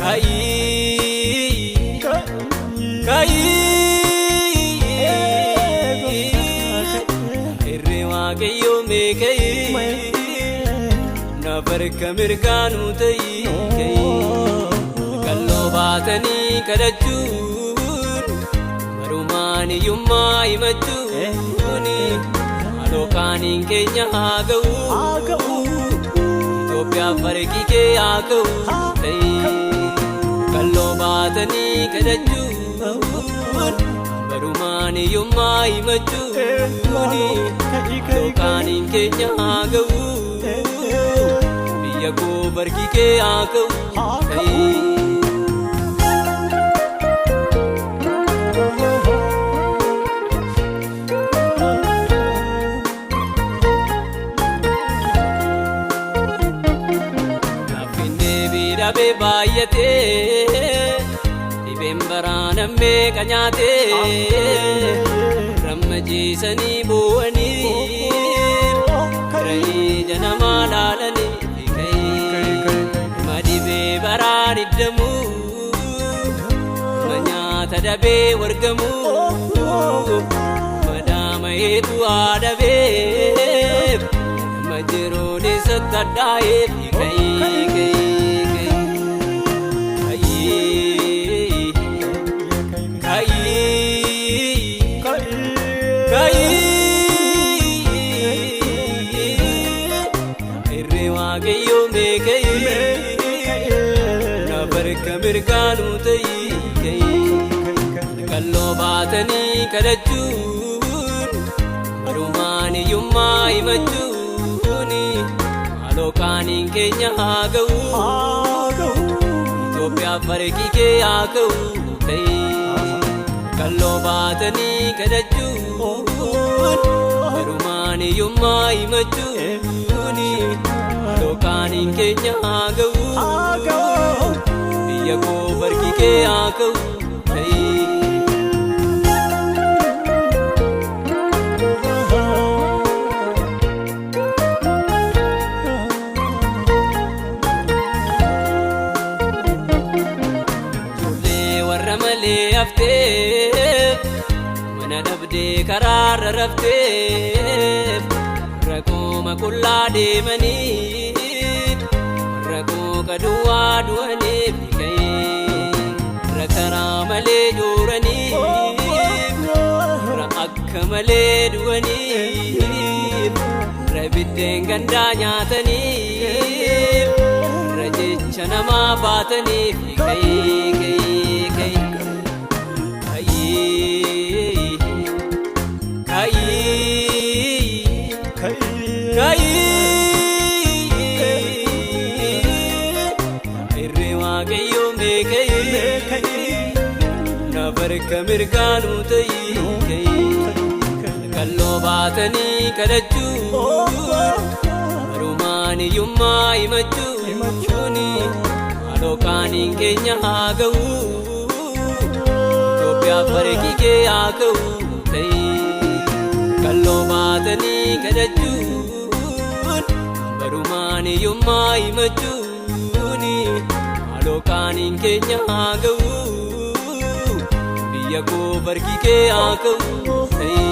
Ka'ii ka'ii irree Waaqayyoo mee ka'ii nafarka mirgaanuu ta'ii ka'ii qalloo baatanii kadhachuun barumaan hiyyummaa himachuun haaloo kaaniin keenya haa ga'u Itoophiyaaf farqi kee haa ka'u ta'ii qalloo baatanii kadhachuun barumaan hiyyummaa himachuun haaloo kaaniin keenya haa ga'u biyya koo farqi kee haa ka'u ta'ii. Gaaffiin deebii dhabee baay'atee dhibeen baraana meeqa nyaatee rammachiisanii boo'anii ija namaa laalanii ma dhibee baraan iddamu ma nyaata dhabee wargamu madaama eetu haa dhabeef ma jiruun isatti addaa'eef ka'ii ka'ii ka'ii ka'ii ka'ii irree Waaqayyoo mee ka'ii nafarka mirgaanuu ta'ii ka'ii qalloo baatanii kadhachuun barumaan hiyyummaa himachuun haaloo kaaniin keenya haa ga'u Itoophiyaaf farqi kee haa ka'u ta'ii qalloo baatanii kadhachuun barumaan hiyyummaa himachuun haaloo kaaniin keenya haa ga'u biyya koo farqi kee haa ka'u ta'ii. Ijoollee warra malee hafteef mana dhabdee karaarra rafteef warra qooma qullaa deemaniif warra qooqa duwwaa du'aniif ka'ee warra karaa malee jooraniif warra akka malee du'aniif warra biddeen gandaa nyaataniif warra jecha namaa baataniif ka'ee ka'ee ka'ee ka'ee ka'ee ka'ee irree Waaqayyoo mee ka'ii nafarka mirgaanuu ta'ii ka'ii qalloo baatanii kadhachuun barumaan hiyyummaa himachuun haaloo kaaniin keenya haa ga'u Itoophiyaaf farqi kee haa ka'u ta'ii qalloo baatanii kadhachuun barumaan hiyyummaa himachuun haaloo kaaniin keenya haa ga'u biyya koo farqi kee haa ka'u ta'ii.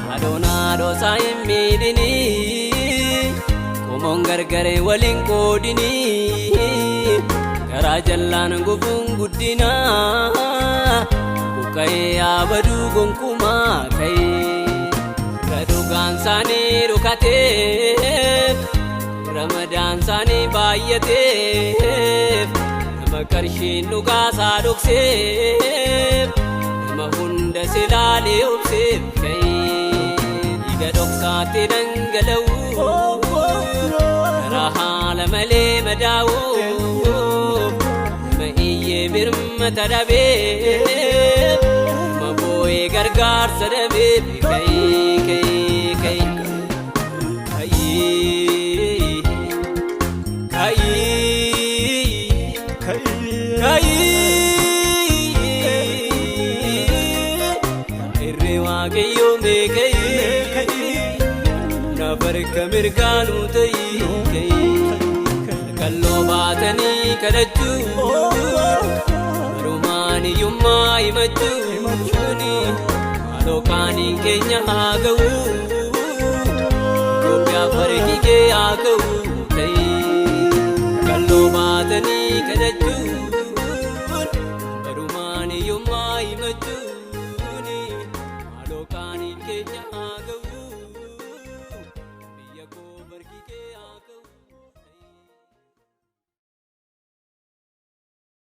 Haadhoon haadhoo isaa hin miidhinii qomoon gargaree waliin qoodinii karaa jallaan gufuun guddinaa buqqa'ee yaabaduu gonkumaa ka'ee irra dhugaan isaanii dhukateef ramadaan isaanii baay'ateef nama qarshiin dhugaasaa dhokseef nama hunda silaalee obseef ka'ee dhiiga dhoksaatti dhangala'u karaa haala malee madaa'u nama iyyee birmata dhabeef nama boo'ee gargaarsa dhabeef ka'ee ka'ee ka'ee ka'ee ka'ee ka'ee Harka mirgaa nuu ta'i. Qalloo baatanii kadhachuun barumaan hiyyummaa himachuun maaloo qaaniin keenya haa ga'u. Itoophiyaaf harki kee haa ka'u ta'i. Qalloo baatanii kadhachuun barumaan hiyyummaa himachuun maaloo qaaniin keenya.